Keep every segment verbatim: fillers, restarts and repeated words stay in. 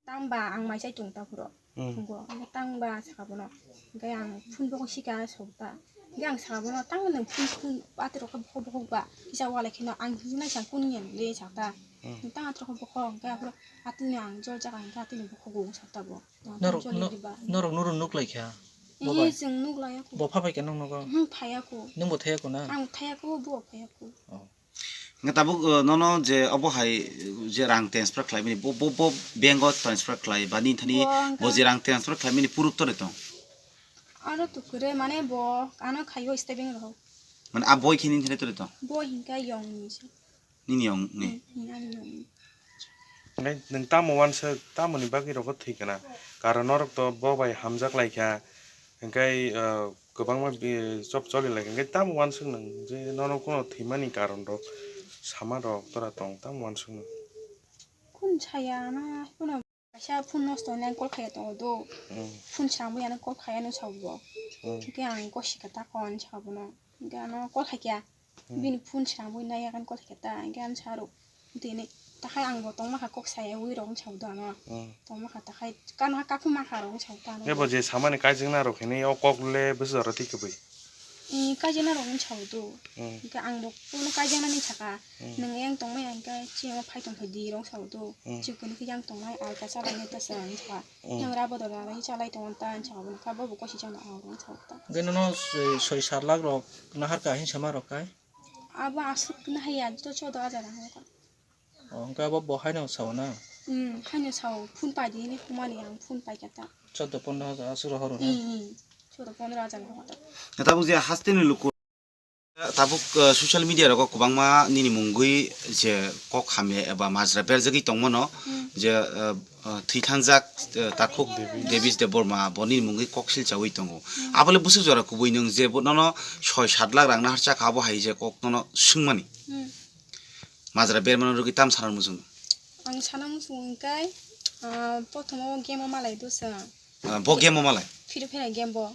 Tang ba ang mai chai tung ta phuro. Hmm. Tongo. Ang tang ba saka bono. Hingke ang phone bo sika sok ta. Hingke ang saka bono tang nwng phone phone bati rok khe bokhok bokhok ba. Kisa wala kheno ang himnai sa kun yen le sak ta. Hmm. Tang atrok bokhok hingke aphuru atini ang jol jaga hingke atini bokhok bo sak ta bo. Norok, jol no-, di ba. Norok noro nuk lai kha? Bo eh, bai? Chwng nuk lai ya kho. Bo pha pai kha nong nogo? Hmm, phai ya kho. Nwng bo thai ya kho na? Ang thai ya kho, bo phai ya kho. Oh. Hingke tabuk, uh, nono je obo hai je rang transfer khlai mani, bo, bo, bo bank o transfer khlai ba nini thani bo hingke bo je rang transfer khlai mani proof tore tong? Aro to kwrwi mane bo ano khaio step bank rok. Mane a boi khe nini thani tore tong? Bo hingke yong ni se. Nini yong ni? Hmm, hmm, ani yong ni. Nai nwng tamo wansuk, tamoni bagwi rogo thwi kana? Karon norok to bo bai hamjak lai kha. Hingke, ah, kwbangma bi-, chop choli lai kha. Hingke tamo wansuk nwng je nono kuno thwimani karon rok sama rok tora tong, tamo wansuk nwng? Kun saya na, kuno kaisa phone nosto hwnwi ang call khaiya tongo do. Hmm. Phone swnamwi ano call khaiya no sabo. Hmm. Hingke ang kosika ta kon sabo no. Hingke ano call khaikya. Hmm. Bini phone swnamwi nai yakan call khaikya ta. Hingke ano saro. Tini takhai ang bo tongma kha kok saya wi rok wng sabo do ano. Hmm. Tongma kha takhai kana kaphuma kha rok wng sabo ta ano. Ebo je samani kaijwkna rok hini o kok le bwswk jora twi kwbwi? Eh, kaijwkna rok wng sabo do. Hmm. Hingke ang bo kuno kaijwkna ni saka. Hmm. Nwng yang tongmai ang khe chini phai tong khe di rok wng sabo do. Hmm. Chikon khe yang tongnai alka chalai nai ta se wng saka. Hmm. Yang rabo do rara hi chalai tongo ta wng saka bo kha bo bo kosi chano ang rok wng sabo ta. Hingke nono, eh, soi sat lakh rok nahar kha hin sama rok kai? Abo aswk nahaya, to choudo hajar ang kha. Oh, hingke abo bo haino sao na? Hmm, haino sao, phone pai di hinwi phumani ang phone pai kha ta. Choudo pondro hajar aswk rohoro na? Hmm, hmm. Choudo pondro hajar rohoro. Tabuk je hasteni luku, tabuk, uh, social media rogo kwbangma nini mungwi je kok hamya eba majra berjagwi tongmano, hmm, je, uh, uh, thwi thangjak, uh, Takhuk Davis Debbarma bo nini mungwi kok silchawi tongo. Hmm. Abole bwswk jora kubui nwng je bo nono soi sat lakh rang naharcha kha abo hai je kok nono swngmani. Hmm. Majra bermano rwgwi tam sana muchung? Ang sana muchung hwnkhe, ah, prothomo game o malai do chwng. Ah, bo game o malai? Free Fire game bo.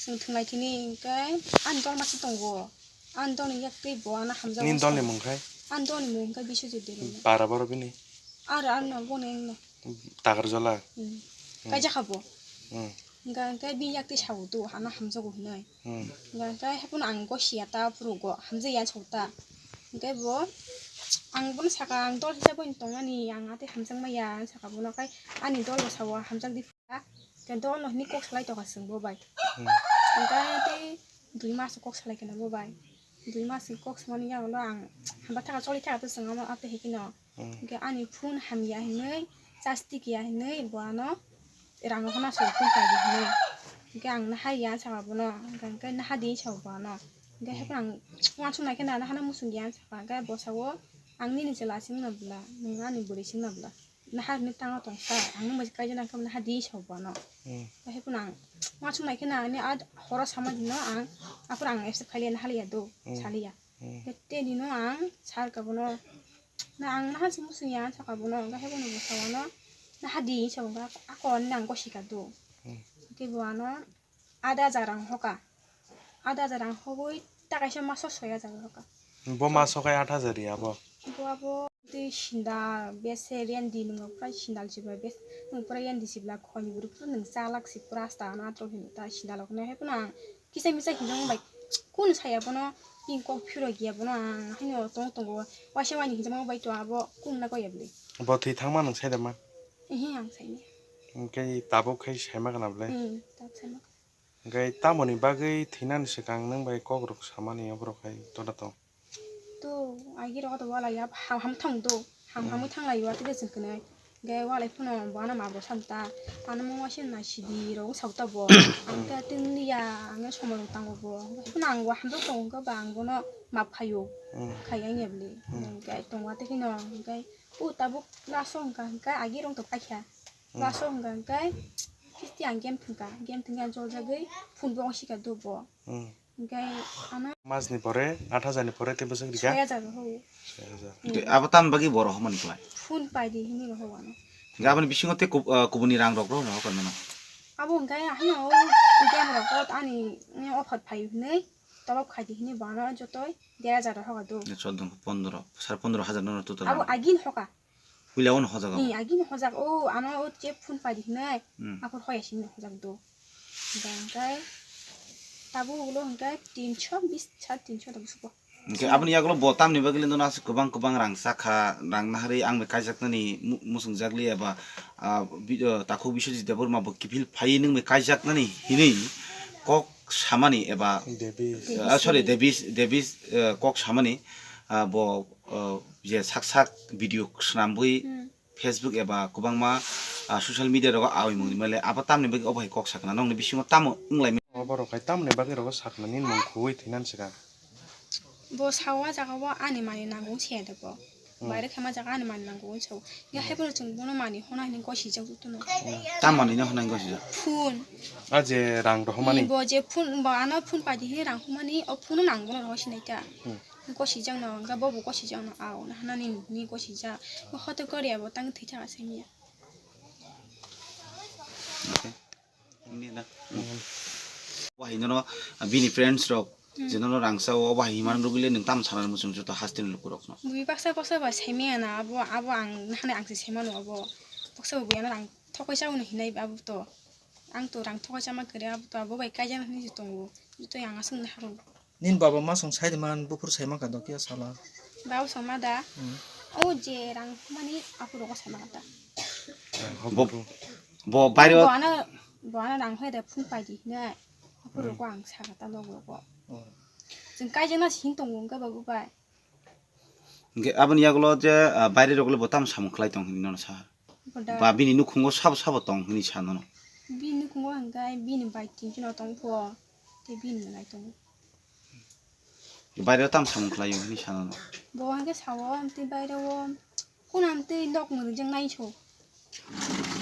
Chwng thwnglai thini hwnkhe ani dol masa tongo. Ani dol ni yak twi bo ano hamjago. Nini dol ni mung khai? Ani dol ni mung hwnkhe Biswajit Debbarma. Para boro bini? Aro ano bono wngno. Takarjala? Hmm. Hmm. Kaijak kha bo. Hmm. Hwnkhe, hwnkhe bini yak twi sao do, ano hamjago hinwi. Hmm. Hwnkhe, hwnkhe haiphano ang go siya ta, phuru go hamjak ya sao ta. Hwnkhe bo, ang bono saka, ang dol hisab bai tongmani, ang atwi hamjak maya, ang saka bono, khai ani dol bo sao, hamjak di pha. Hwnkhe dol no hinwi kok salai tongkha chwng bo bai. Hmm. Hwnkhe tei dui mas kok salai khe bo bai. Dui mas kok samani yagulo ang hamba thaka choli thaka to chwng amo, atwi hai kheno. Hmm. Hwnkhe ani phone hamya hinwi, charge tikya hinwi bo ano rang rok hwnna se phone paidi hinwi. Hwnkhe ang naha ya saka bono, hwnkhe naha di sabo bo ano. Hwnkhe hmm, haiphano ang uansuk nai khe na, nahano muchung ya saka, hwnkhe bo sao, "Ang nini chwla simi na bwla, nwng ani bwrwi simi na bwla. Naha hinwi tangna tong sa, ang nung bai kaijak nang khe naha di sabo bo ano." Hmm. Hwnkhe haiphano ang uansuk nai khe na, ani a horo sama dino ang, aphuru ang accept khailiya, naha liya do, hmm, saliya. Hmm. Hwnkhe tei nino ang sar ka bono, "Na ang naha se muchung ya," saka bono, hwnkhe bono bo sao ano, "Naha di," sabo hwnkhe ako ani nang gosika do. Hmm. Hwnkhe bo ano ada hajar rang hoka. Ada hajar rang hogwi ta kaisa maso soi hajar hoka. Bo maso kai aat hajar ya bo? Bo abo tei sindal bese rendi nung pura sindal sibla bes nung pura rendi sibla khoni bwrwi pura nung chalak si pura asta ano atro hino ta sindal rok nai haiphano ang kisa misa hinjak bai kun saya bono king kok phiro giya bono ang haino tong tongo waisa wani hinjak bai to abo kun na koi abli. Bo thwi thangma nung sai da man? Ehe ang sai ni. Hwnkhe tabuk khai sai ma kana bwle? Hmm, tabuk sai ma. Hwnkhe tamoni bagwi thwinani swkang nwng bai kokrok samani oborok hai tola tong? To, agi rok to wala ya ham ham thang do. Ham ham hmm, thang lai wa tide chwng kwnai. Ge wala phano bo ano ma bo sam ta. Ano mo waisa na sidi rok sak ta bo. Ang ta tin ya ang somoi rok tango bo. Phano ang wa ham do tong ko ba ang bono map khayo. Hmm. Khai ang ya bli. Hmm. Ge tong wa te khino ge o tabuk laso hwnkha hwnkha agi rok to paikha. Hmm. Laso hwnkha hwnkhe kisti ang game thwngkha, game thwngkhe ang joljagwi phone bo sika do bo. Hmm. Hwnkhe ano mas ni pore, aat hajar ni pore tei bwswk rikha? Soi hajar rohor. Soi hajar. Hmm. Tei abo tam bagwi bo rohormani kwlai? Phone paidi hinwi rohor ano. Hwnkhe aboni bisingo tei kub-, ah, kubuni rang rok rohor rohor mano? Abo hwnkhe haino o game rok ani offer phai hinwi tolop khaidi hinwi bo ano jotoi der hajar rohor do. Choddo pondro, sare pondro hajar no total. Abo agin hoka. Puila ono hojak abo. Ni agini hojak o, ano o je phone pai di hinai. Hmm. Aphor hoya sini hojak do. Hingke, hingke, tabuk ulo hingke tinso bis, sare tinso tabuk suko. Hingke aboni yagulo bo tamni bagwi le nono aswk kwbang kwbang rang sakha, rang naharwi ang bai kaijaknani mu-, muchungjak liya ba, ah, bi-, ah, takhuk Biswajit Debbarma bo kiphil phaiwi nwng bai kaijaknani hinwi kok samani eba, Davis. Ah, sorry, Davis, Davis, ah, kok samani, ah, bo, ah, je sak sak video swnamwi, hmm. Facebook eba kwbangma, ah, social media rogo awi mungni male abo tamni bagwi obo hai kok sakna nongni bisingo tamo wnglaimani? Obo rok hai tamni bagwi rogo sakna nini mung khugwi thwinan swkang. Bo sao a jaga o ani mani nango se de bo. Hmm. Baire khema jaga ani mani nango se. Ya hai bono chwng bono mani hona hini gosi jak tu no. Tam mani no hona gosi jak. Phone. A je rang rohomani. Bo je phone, bo ano phone pai di he rang homani o phone nang bono roho sinai ta. Hmm. Gosijakno, hwnkhe bobo gosijakno, ao, nahanani ni gosijak. Bo hote Korea bo tang thwi thaka simiya. Okay. Ini na. Wahai nono, ah, bini friends rok, hmm, je nono rangsa o, wahai himan rugile nwng tam sana muchung joto hasteni lukurokno. Bui baksa baksa ba simiya na, abo, abo ang, nahanai ang se semano abo. Baksa bo bui ano rang thokoi chao no hinai abo to. Ang to rang thokoi chama kere abo to, abo bai kaijana hinwi se tongo. Joto yang aswk naharo. Nini baba ma song sai man buphuru sai mankha do kiya sala. Baba song ma da? Hmm. O je rang mani aphuru ko sai mankha ta. Bo, bo bairo. Bo ano, bo ano rang hoi da phone pai di ne. Aphuru ko ang saka ta logo ko. Oh. Chwng kaijana sin tongo hwnkhe babu bai. Hwnkhe aboni yagulo je, ah, baire rok le bo tamo samung khlai tong hinwi nono sa. Boda. Ba bini nukhungo sabo sabo tong hinwi sa nono. Bini nukhungo hwnkhe bini bai tinchino tong pho. Tei bini nai tongo. Baire tamo samung khlaio hinwi sa nono. Bo hwnkhe sao amtwi baire o. Kun amtwi nok mwrwk jang nai so.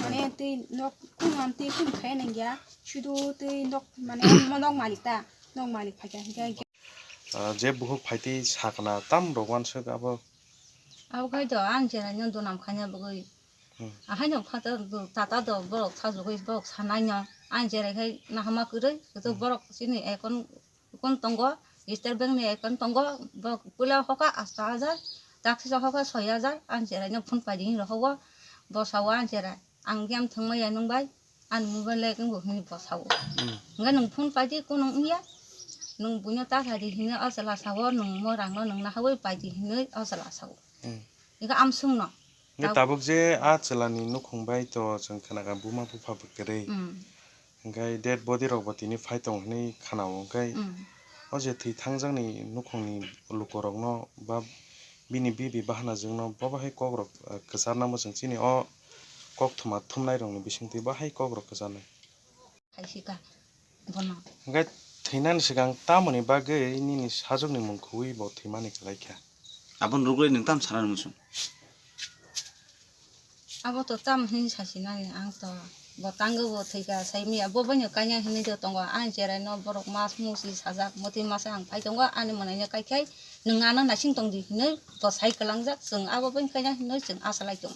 Mane twi nok kun amtwi kun khai nang ya. Sudu twi nok mane mo nok malik ta. Nok malik phai kha hwnkhe. Ah, je buhuk phaitwi sakna tam rok uansuk abo. Abo khai do ang cherai no dunam khaina bagwi. Hmm. Ahaino phatar do tata do borok sajagwi borok sanaino ang cherai khai nahama kwrwi. Joto, hmm, borok chini account, account tongo, State Bank ni account tongo, borok puila hoka asto hajar, taksisa hoka soi hajar, ang cherai no phone pai di hinwi rohogo, bosao ang cherai. Ang game thwngmaya nwng bai. Ani mobile le wngbo hinwi bo sao. Hmm. Hwnkhe nwng phone pai di, kunu wngya. Nwng buino ta khlai di hinwi o chwla sao, nwng mo rangno nwng nahaui pai di hinwi o chwla sao. Hmm. Hwnkhe amsungno. Hwnkhe tabuk je a chwlani nukhung bai to chwng khnakha buma bupha bo kwrwi. Hmm. Hwnkhe dead body rok bo tini phai tongo hinwi khnao. Hwnkhe, hmm, o je thwi thangjakni nukhungni lukurokno ba bini bibi bahanajwkno bo bahai kokrok, eh, kwcharnamo chwng chini o koktwma thumnairokni bisingtwi bahai kokrok kwcharnai. Hai sika bono. Hwnkhe thwinani swkang tamoni bagwi nini sajwkni mung khugwi bo thwimani kwlai kha? Aboni rwgwi nwng tamo sanani muchung? Abo to tamo hinwi sasinani ang to. Bo tango bo thwikha saimanya bo boino kanya hinwi do tongo. Ani cherai no borok mas musi sajak motwi masa ang phai tongo ani mwnaino kaikhai nwng ano naising tongdi hinwi bo sai kwlangjak chwng abo boino kanya hinwi chwng asalai tongo.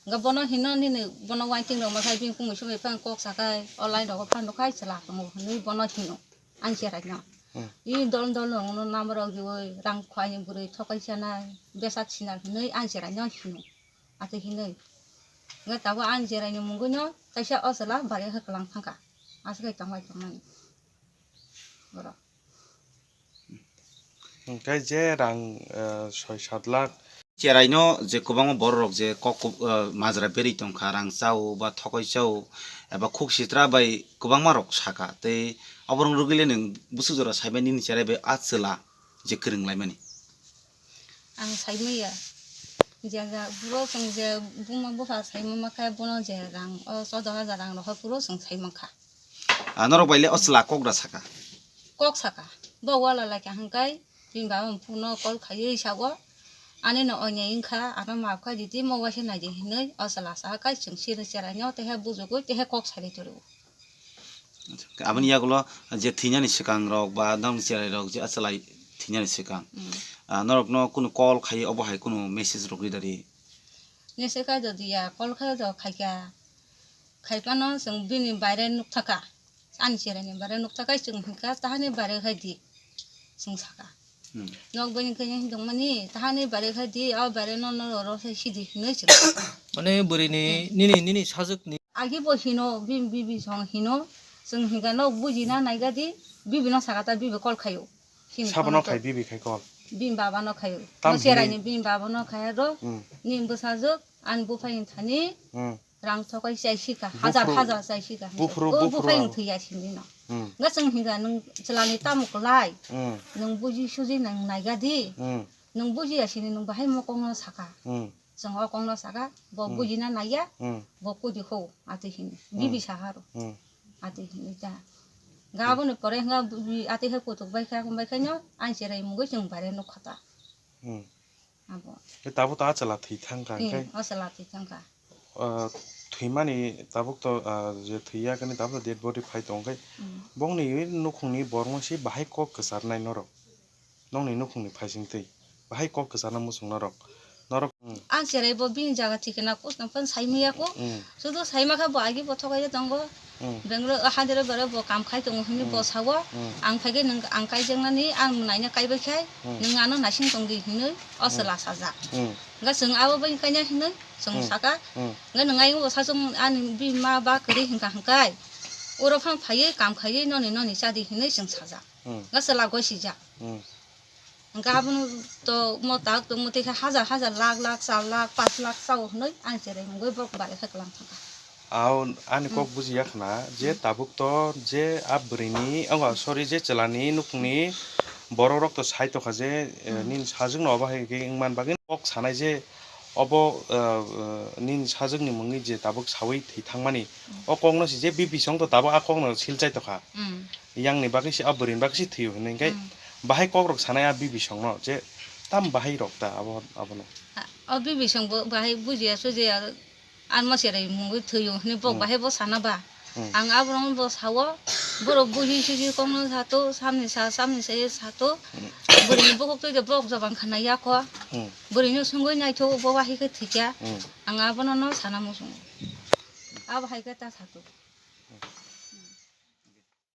Hwnkhe bono hino nini bono uansing rok mwsai bini kumui sumui phano kok sakhai o line rogo phano khai chwla tongo hinwi bono hino ani cherai no. Hmm. I dol dol rok no number rok riui rang khuaini bwrwi thokai chanai besa sinal hinwi ani cherai no hino. Atwi hinwi. Hwnkhe tabuk ani cheraini mungwino kaisa o chwla bari khe kwlang thangkha. Aswk khai tongbai tongmani. Borok. Hwnkhe je rang, eh, soi sat lakh. Cheraino je kwbangma borok rok je kok, eh, majra berwi tongkha, rang chao ba thokoi chao eba khuk sitra bai kwbangma rok sakha. Tei oborok rwgwile nwng bwswk jora saibai nini cherai bai a chwla je kwrwng laimani. Ang saimanya. Je ja, buro chwng je buma bupha saima mankha, bono je rang, o choudo hajar rang rokha, buro chwng sai mankha. Ah, norok bai le o chwla kok da saka? Kok saka. Bo wala lai kha hwnkhe, bini baba buphuno call khaiwi sao, "Ani no oinai wngkha, ano maaf khai di, tei mo waisa nai di," hinwi o chwla sa kha, chwng sini cherai no, teha bujugwi, teha kok sai ri toro. Aboni yagulo je thwinani swkang rok ba nokni cherai rok je achwlai thwinani swkang, hmm, ah, norokno kunu call khai obo hai kunu message rok ri dari? Message khai do diya, call khai do khaikha. Khaipano chwng bini baire nukthaka. Ani cheraini baire nukthaka chwng hinkha tahani baire khai di. Chwng saka. Hmm. Nok bini kanya hindong mani, tahani bare kha di, a bare no no ro se sidi hinoi chwng. Mane bwrwini, nini, nini sajwkni. Agi bo hino, bini bibi song hino, chwng hinga nok bujina naiga di, bibi no saka ta bibi call khayo. Hini Sabo phone no to khai, bibi khai call. Bini baba no khayo. Tam Mo serai hini. Ni bini baba no khaya ro, Hmm. Ni bwsajwk, ani buphai ni thani, Hmm. Rang thokai chai sika, Buphuru-, hajar, hajar chai sika. Buphuru, O buphuru buphai ang. Wng thwi ya sini no. Hmm. Nga chwng hinga nwng chwla ni tamo kwlai. Hmm. Nwng buji suji nwng naiga di. Hmm. Nwng buji ya sini nwng bahai mo kong no saka. Hmm. Chwng o kong no saka, bo Hmm. buji na naiya, Hmm. Bo kudi ho, ati hini. Hmm. Bibi saharo. Hmm. Ati hini ta. Ga Hmm. Bo ni pore nga buji ati he kutuk bai kha, bai kha no, ang cherai mungoi chwng bare nuk khata. Hmm. Abo. E tabuk to a chwla thwi thang kha, Hmm, hwnkhe, o chwla thwi thang kha. Ah, thwimani tabuk to, ah, je thwi ya kani tabuk to dead body phai tong khe, Hmm. Bongni nukhungni borok no se bahai kok kwcharnai norok. Nokni nukhungni phaising twi bahai kok kwcharna muchung norok. Norok, hmm. Ang cherai bo bini jaga thikna kusnam phan saimaya ko. Hmm. Sudu saima kha bo agi bo thokai tongo. Hmm. Bangalore, ah, Hyderabad o bo kam khai tongo hinwi bo Hmm. Sao. Hmm. Ang phaikhe nwng ang kaijaknani, ang naina kaibai khai, Hmm. Nwng ano naising tongdi hinwi o Hmm. chwla sajak. Hmm. Hwnkhe chwng abo bai kaina hinwi chwng Hmm. Saka. Hmm. Hwnkhe nwng ayung bo sajak ani bima ba kwrwi hwnkha hwnkhe. Oro phang phaiwi kam khaiwi noni noni chadi hinwi chwng sajak. Hmm. Hwnkhe chwla gosijak. Hmm. Hwnkhe abono to mo tak tongmo tei khe hajar hajar, lakh lakh, char lakh, panch lakh chao hwnwi ang cherai mungwi borok bare khe kwlang thangkha. Ao ani kok Hmm. Bujiya khna je Hmm. Tabuk to je a bwrwini, oh, sorry, je chwlani nukhungni borok rok to sai tongkha je, eh, Hmm. Nini sajwkno obo hai khe wngman bagwi kok sanai je obo, eh, eh, nini sajwkni mungwi je tabuk sawi thwi thangmani, Hmm. O kokno si je bibi song to tabuk a kokno silchai tongkha. Hmm. Yangni bagwi se, a bwrwini bagwi se thwiyo hinwi hwnkhe Hmm. Bahai kokrok sanai a bibi songno je tam bahai rok ta abo, abono. A, o bibi song bo bahai bujiya sujiya, ano cherai mungwi thwiyo hinwi bok Hmm. Bahai bo sana ba. Hmm. Ang aborok bo sao, borok buji suji kokno sato, samni sa, samni sa ye sato. Hmm. Bwrwini bukhuk twi de bok jobang khana yako. Hmm. Bwrwino songwi naitho bo bahai khe thwikya. Hmm. Ang abono no sana muchungo. Abo hai khe ta sato.